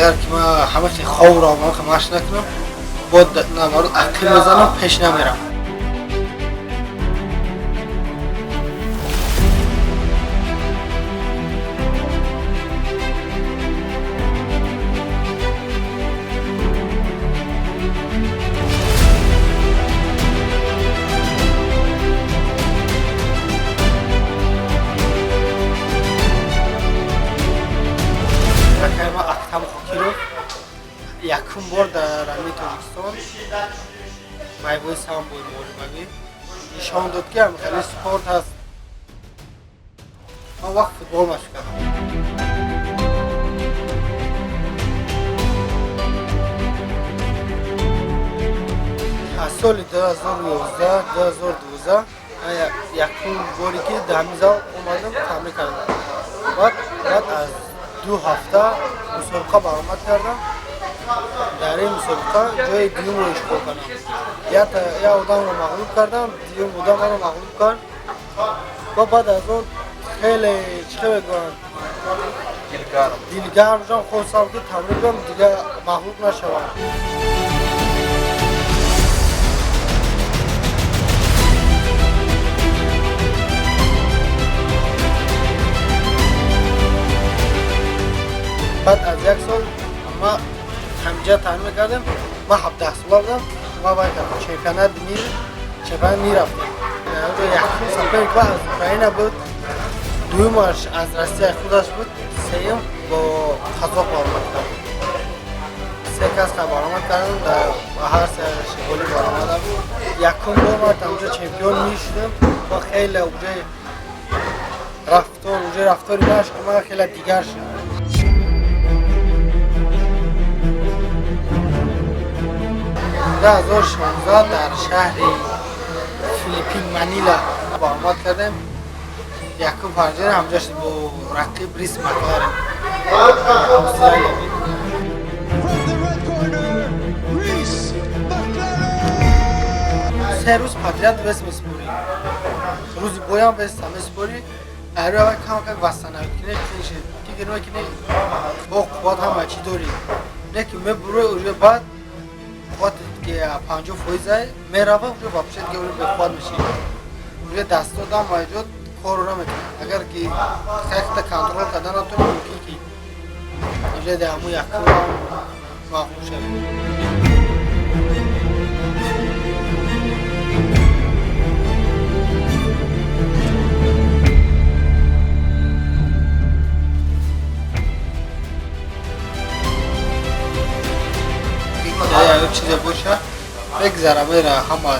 Агар ки ман ҳамаи ховро машқ накунам, бо наоборот ақил мезанам, пеш намерам. Акам Хокиров якум бор дар ҳамин Тоҷикистон майбои самбои муҳорибавӣ нишон дод, ки ҳамихели спорт ҳаст. Ман вақт футбол машқ кардам. Аз соли 2011, 2012 якум боре ки дар ҳамин зал омадам, тамрин кардам. Баъд аз 2 ҳафта мусобиқа баромад кардам. Дар ин мусобиқа ҷои дуюмро ишғол кардам. Як одамро мағлуб кардам, дуюм одам маро мағлуб кард. Ва баъд аз он хеле чӣ хел мегӯянд, дилгарм шудам, хостам ки тамрин кунам, дигар мағлуб нашавам. Баъд аз як сол ма ҳамҷа тамрин мекардем, ман 17 сола будам, ма вай кардам, чемпионат мир, чемпионат мерафтем. Якум соперник ма аз Украина буд, дуюмаш аз Россия худаш буд, сеюм бо қазоқ баромад кардам. 3 кас баромад кардам, дар ҳар сеяш ғолиб баромадам. Якум бор ман ҳамҷа чемпион мешудам ва хеле уже рафтор, уже рафтори машқ ман хеле дигар шуд. 2016 дар шаҳри Филиппин Манила баромад кардем. Якум панҷара ҳамҷа шуд бо рақиб Рис Макларен. Австралия. 3 рӯз подряд вес меспорӣ. Рӯзи боям вес меспорӣ. Ҳар кам кам восстановить кине қин шид. Ки гино кине бо қувват ҳама чӣ дорӣ. Не ки мебурӣ уже баъд қувват ки 50% мерава, уже вообще дига уже беқувват мешӣ. Уже дасто дам маҷод корро наметавонӣ. Агар ки хеле контрол кардан натавонӣ, мумкин ки уже дар ҳамун якум мағлуб шавӣ. Як чизе боша, мегзара, мера ҳама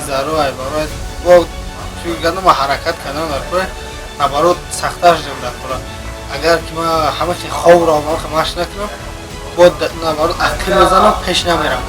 заро ай барои бо тугандам ҳаракат кардан дар кора, наоборот сахттар шудам дар кора. Агар ки ман ҳамаи ховро машқ накунам, бо наоборот ақил мезанам, пеш намерам.